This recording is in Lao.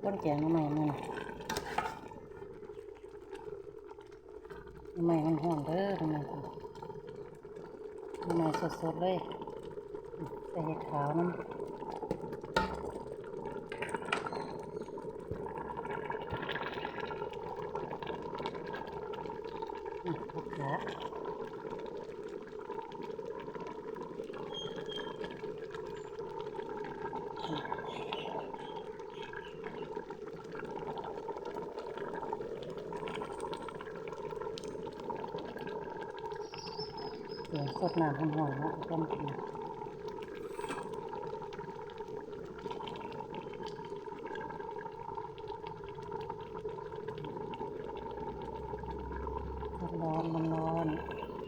ຄົນແກງໜໍ່ໄມ້ມື້ນີ້ ໜໍ່ໄມ້ຮ້ອນໆເດີ ໜໍ່ໄມ້ ໜໍ່ໄມ້ສົດໆເລີຍ ໃສ່ເຫັດຂາວນຳ ອືມ ຜັກຂາ ແກງສົດນ້ຳຮ້ອນໆເນາະ ແກງກິນ ร้อนๆ ร้อนๆ